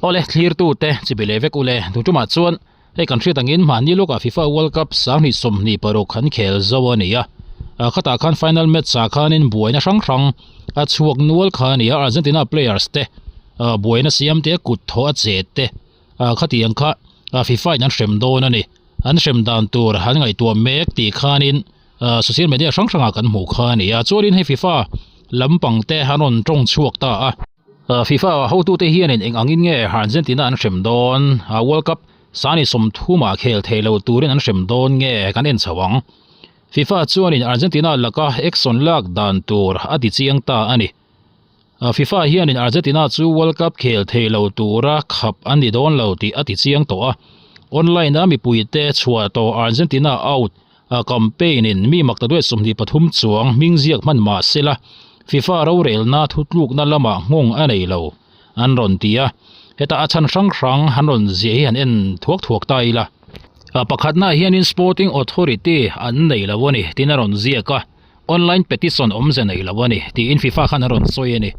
Awle thlirtute chibi leh vek ule tun tumah chuan hei kan hriat angin mahni lawkah FIFA World Cup 2026 an khel zo a ni a, khatah khan final match ah khanin buaina hrang hrang a chhuak nual kha a ni a, Argentina players te buaina siam te kut thawh a che te khatiang kha FIFA in an hrem dawn a ni, an hrem dan tur an ngaihtuah mek tih khanin social media hrang hrangah kan hmuh kha a ni a, chuanin hei FIFA lampang te an rawn tawng chhuak ta a. FIFA hotute hianin eng angin nge Argentina an hrem dawn? World Cup sani sawmthumah khel thei lo turin an hrem dawn nge kan en chho ang. FIFA chuanin Argentina laka action lak dan tur a ti chiang ta a ni. FIFA hianin Argentina chu World Cup khel thei lo tura khap an ni dawn lo tih a ti chiang tawh a. Online-a mipuite chhuah tawh Argentina out campaign in mi maktaduai 23 chuang hming ziak hman mah sela FIFA rorelna thutlukna lamah nghawng a nei lo an rawn ti a, hetah a chhan hrang hrang an rawn ziah hi han en thuak thuak ta ila. Pakhatnaah hianin Sporting Authority an nei lo a ni tiin a rawn ziak a, online petition awmze nei lo a ni tiin FIFA khan a rawn sawi a ni.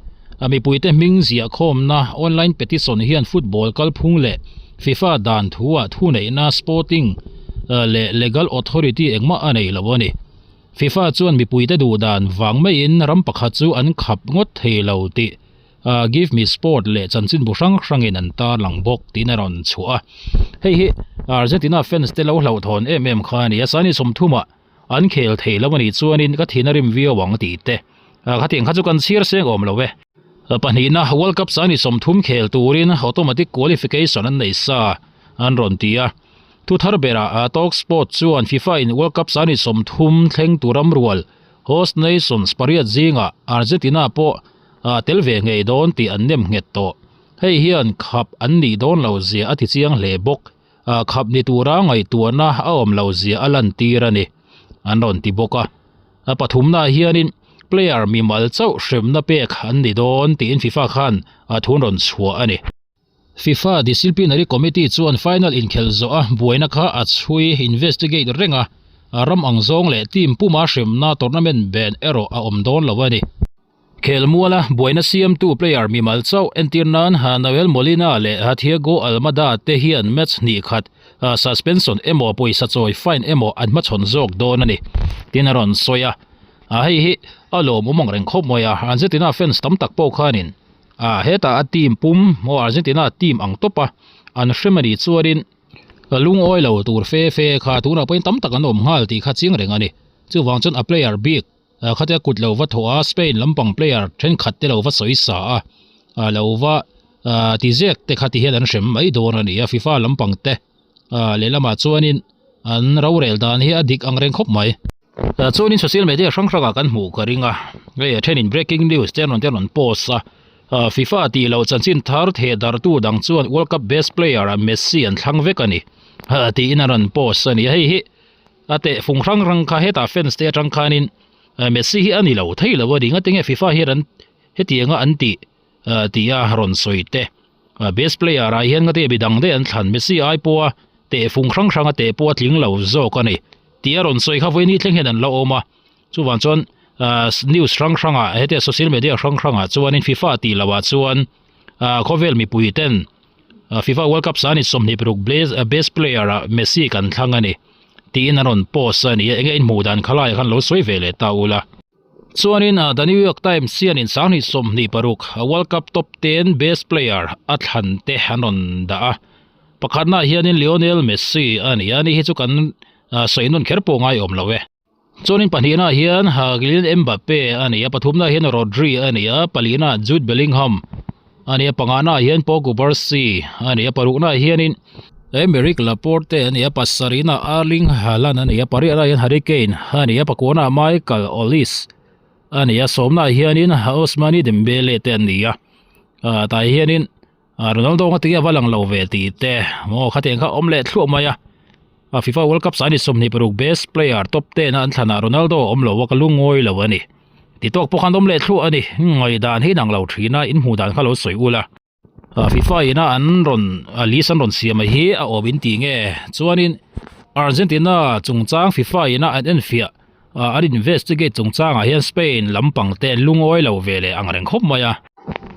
Mipuite hming ziah khawmna online petition hian football kalphung leh FIFA dan thuah thuneihna sporting leh legal authority engmah a nei lo a ni. FIFA chuan mipuite duh dan vang maiin ram pakhat chu an khap ngawt thei lo tih Give Me Sport leh chanchinbu hrang hrangin an tarlang bawk tiin a rawn chhuah a. Hei hi Argentina fans te lo hlauhthawn em em kha a ni a, Sani sawmthumah an khel thei lo a nih chuanin ka thin a rim viau ang tih te khatiang kha chu kan chhiar seng awm lo e. Pahnihna World Cup Sani 30 khel turin automatic qualification an nei sa an rawn ti a. Thu thar berah Talk Sport chuan FIFA in World Cup Sani 30 thleng tur ram rual host nations pariat zingah Argentina pawh tel ve ngei dawn tih an nem nghet tawh. Hei hian khap an nih dawn lo zia a ti chiang hle bawk. Khap ni tura ngaihtuahna a awm lo zia a lantir a ni, an rawn ti bawk a. A pathumnaah hianin player mimal chauh hremna pek an ni dawn tiin FIFA khan a thun rawn chhuah a ni. FIFA Disciplinary Committee chuan final inkhelh zawh a buaina kha a chhui, investigate, reng a, ram ang zawng leh team puma hremna tournament ban erawh a awm dawn lo a ni. Khelmuala buaina siamtu player mimal chauh entir nan Nahuel Molina leh Thiago Almada te hian match hnih khat suspension emaw pawisa chawi fine emaw an hmachhawn zawk dawn a ni tiin a rawn sawi a. Hei hi a lawmawm ang reng khawp mai a, Argentina fans tam tak pawh khanin hetah a team pum maw Argentina team ang tawpa an hrem a nih chuanin lungawi lo tur fe fe kha tunah pawhin tam tak an awm nghal tih kha chiang reng a ni. Chuvang chuan a player bik Khatia kut lo va thawh a, Spain lampang player thenkhat te lo va sawi sa a, lo va ti zek te kha ti hian an hrem mai dawn a ni a, FIFA lampang te lehlamah chuanin an rorel dan hi a dik ang reng khawp mai. Chuanin social media hrang hrangah kan hmuh ka ring a, hei a thenin breaking news te an rawn te an rawn post a, FIFA tih loh chanchin thar theh darhtu dang chuan World Cup best player ah Messi an thlang vek a ni tiin an rawn post a ni a, hei hi A teh fung hrang hrang kha hetah fans te atang khanin Messi hi a ni lo thei lo a ni ngatinge FIFA hian an hetianga an tih tih a rawn sawi te best player ah hian ngatinge midang daih an thlan Messi ai pawha teh fung hrang hrang a teh pawh a tling lo zawk a ni tih a rawn sawi kha vawiin hi thleng hian an la awm a chuvang chuan news hrang hrang ah hetia social media hrang hrang ah chuanin FIFA tih loh ah chuan khawvel mipui ten FIFA World Cup sani 26 best player ah Messi kan thlang a ni. Tiin a rawn post a ni a, enge inhmuh dan kha laiah khan lo sawi ve leh ta ula. Chuanin The New York Times hianin 2026 World Cup top 10 best player a thlan te an rawn dah a, pakhatnaah hianin Lionel Messi a ni a, ani hi chu kan sawi nawn kher pawh ngai awm lo e. Chuanin pahnihnaah hian Kylian Mbappe a ni a, pathumnaah hian Rodri a ni a, palinaah Jude Bellingham a ni a, panganaah hian Pau Cubarsi a ni a, paruknaah hianin Aymeric Laporte a ni a, pasarihnaah Erling Haaland a ni a, pariatnaah hian Harry Kane a ni a, pakuanaah Michael Olise a ni a, sawmnaah hianin Ousmane Dembele te an ni a, tah hianin Ronaldo nga tinge a va lang lo ve tih te maw khatiang kha awm leh thluah mai a FIFA World Cup sani 26 best player top 10 a an thlanah Ronaldo a awm lo a ka lungawi lo a ni ti tawk pawh khan awm leh thluah a ni ngaihdan hi inang lo thin a in hmuh dan kha lo sawi ula FIFA ina an rawn list an rawn siam hi a awm in tih nge chuanin Argentina chungchang FIFA ina an enfiah an investigate chungchangah hian Spain lampang te an lungawi lo ve leh ang reng khawp mai a.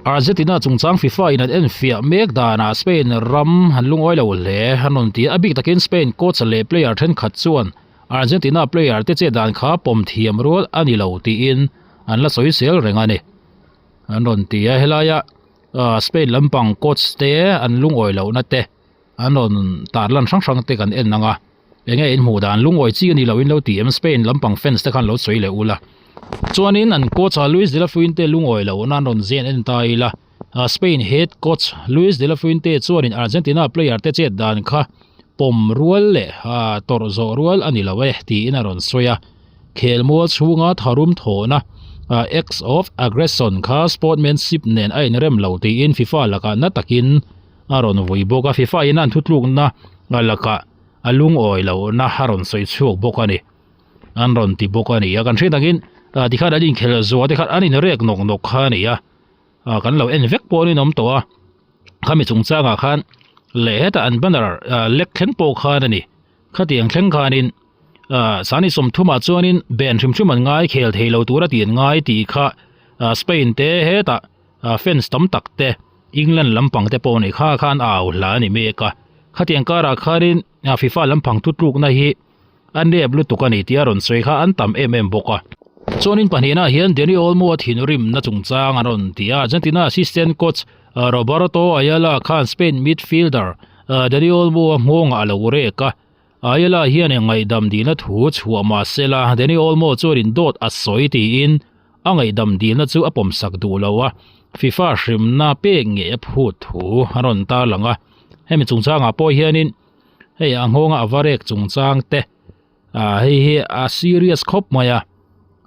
Argentina chungchang FIFA in an enfiah mek danah Spain ram an lungawi lo hle an rawn ti a, a bik takin Spain coach leh player thenkhat chuan Argentina player te chet dan kha pawm thiam rual a ni lo tiin an la sawi sel reng a ni. An rawn ti a, helaia Spain lampang coach te an lungawi lohna te an rawn tarlan hrang hrang te kan en ang a, enge in hmuh dan lungawi chi a ni lo in lo ti em Spain lampang fans te khan lo sawi leh ula. Chuanin an coach a Luis de la Fuente lungawi lohna an rawn zen en ta ila, Spain head coach Luis de la Fuente chuanin Argentina player te chet dan kha pawm rual leh tawrh zawh rual a ni lo e tiin a rawn sawi a. Khelmual chhunga tharum thawhna acts of aggression kha sportmanship nen a inrem lo tiin FIFA lakah na takin a rawn vui bawk a. FIFA in an thutlukna lakah a lungawi lohna a rawn sawi chhuak bawk a ni. An rawn ti bawk a ni a. Kan hriat angin tikhan an inkhelh zuah te khan an inrek nawk nawk kha a ni a. Kan lo en vek pawhin an awm tawh a. Khami chungchangah khan leh hetah an banner lek thleng pawh khan a ni. Khatiang thleng khanin Sani sawmthumah chuanin ben hrim hrim an ngai khel thei lo tura tih an ngai tih kha Spain te hetah fans tam tak te England lampang te pawh ni kha khan a au hla a ni mek a. Khatiang karah khanin FIFA lampang thutlukna hi A nep lutuk a ni tih a rawn sawi kha an tam em em bawk a. Chuanin pahnihna hian Dani Olmo a thinrimna chungchang an rawn ti a, Argentina assistant coach Roberto Ayala khan Spain midfielder Dani Olmo a nghawngah a lo rek a. Ayala hian ngaihdam dilna thu chhuah mah sela Dani Olmo chuanin dawt a sawi tiin a ngaihdam dilna chu a pawmsak duh lo a, FIFA hrimna pek ngei a phut thu a rawn tarlang a. Hemi chungchangah pawh hianin Hei a nghawnga a varek chungchang te ah hei hi a serious khawp mai a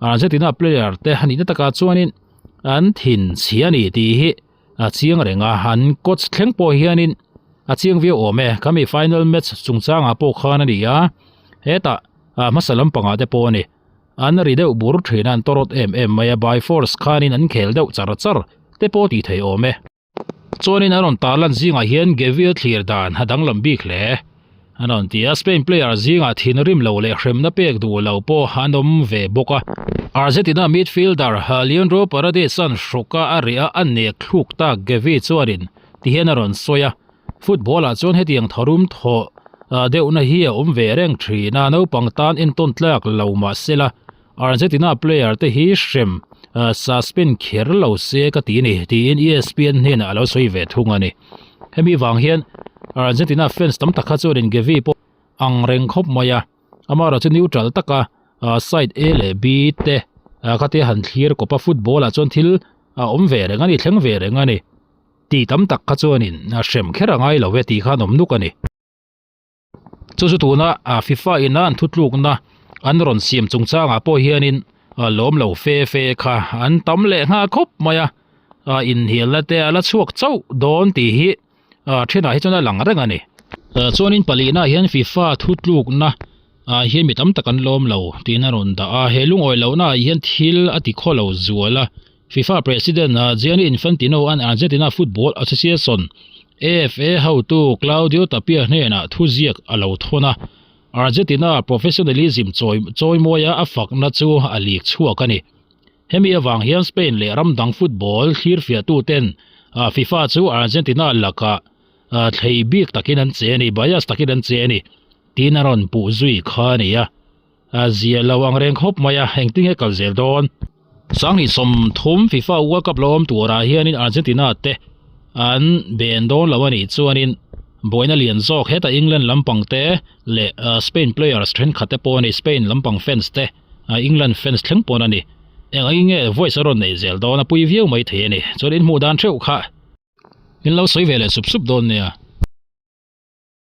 Argentina player te a nihna takah chuanin an thin chhia a ni tih hi a chiang reng a an coach thleng pawh hianin a chiang viau awm e khami final match chungchangah pawh khan a ni a hetah ah hmasa lampangah te pawh a ni an ri deuh bur thin a an tawrawt em em mai a by force khanin an khel deuh char char te pawh tih theih awm e. Chuanin an rawn tarlan zingah hian Gavi-a thlir dan a danglam bik hle. An rawn ti a, Spain player zingah thinrim lo leh hremna pek duh lo pawh an awm ve bawk a. Argentina midfielder Leandro Paredes-a'n hrawka a reh a, a nek thluk tak Gavi chuanin tihian a rawn sawi a, Football-ah chuan hetiang tharum thawh deuhna hi a awm ve reng thin a, naupang tan entawn tlak lo mah sela, Argentina player te hi hrem suspend kher lo se ka ti ni tiin ESPN hnenah a lo sawi ve thung a ni. Hemi vang hian Argentina fans tam tak kha chuanin Gavi pawh ang reng khawp mai a, amaherawh chu neutral taka side A leh B te khatia han thlir kawp a football ah chuan thil a awm ve reng a ni, thleng ve reng a ni tih tam tak kha chuanin hrem kher a ngai lo e tih khan awm nuk a ni. Chu chu tuna FIFA ina an thutlukna an rawn siam chungchangah pawh hianin lawm lo fe fe kha an tam leh nghal khawp mai a, inhnialna te a la chhuak chauh dawn tih hi thenah hi chuan a lang reng a ni. Chuanin palihna hian FIFA thutlukna ah hian mi tam tak an lawm lo tiin a rawn dah a, he lungawi lohna ah hian thil a ti khaw lo zual a, FIFA President Gianni Infantino an Argentina Football Association, AFA, hotu Claudio Tapia hnenah thuziak a lo thawn a, Argentina professionalism chawi chawimawia a fakna chu a lik chhuak a ni. Hemi avang hian Spain leh ram dang football thlirfiahtuten FIFA chu Argentina lakah thlei bik takin an che a ni, bias takin an che a ni, tiin a rawn puh zui kha a ni a. A zia lo ang reng khawp mai a, engtin nge kal zel dawn? Sanghnih 30 FIFA World Cup lo awm turah hianin Argentina te an ben dawn lo a nih chuanin buaina lian zawk hetah England lampang te leh Spain players thenkhat te pawh a ni, Spain lampang fans te England fans thleng pawn a ni. Eng angin nge voice a rawn neih zel dawn a pui viau mai thei a ni. Chuan in hmuh dan theuh kha in lo sawi ve leh sup sup dawn nia.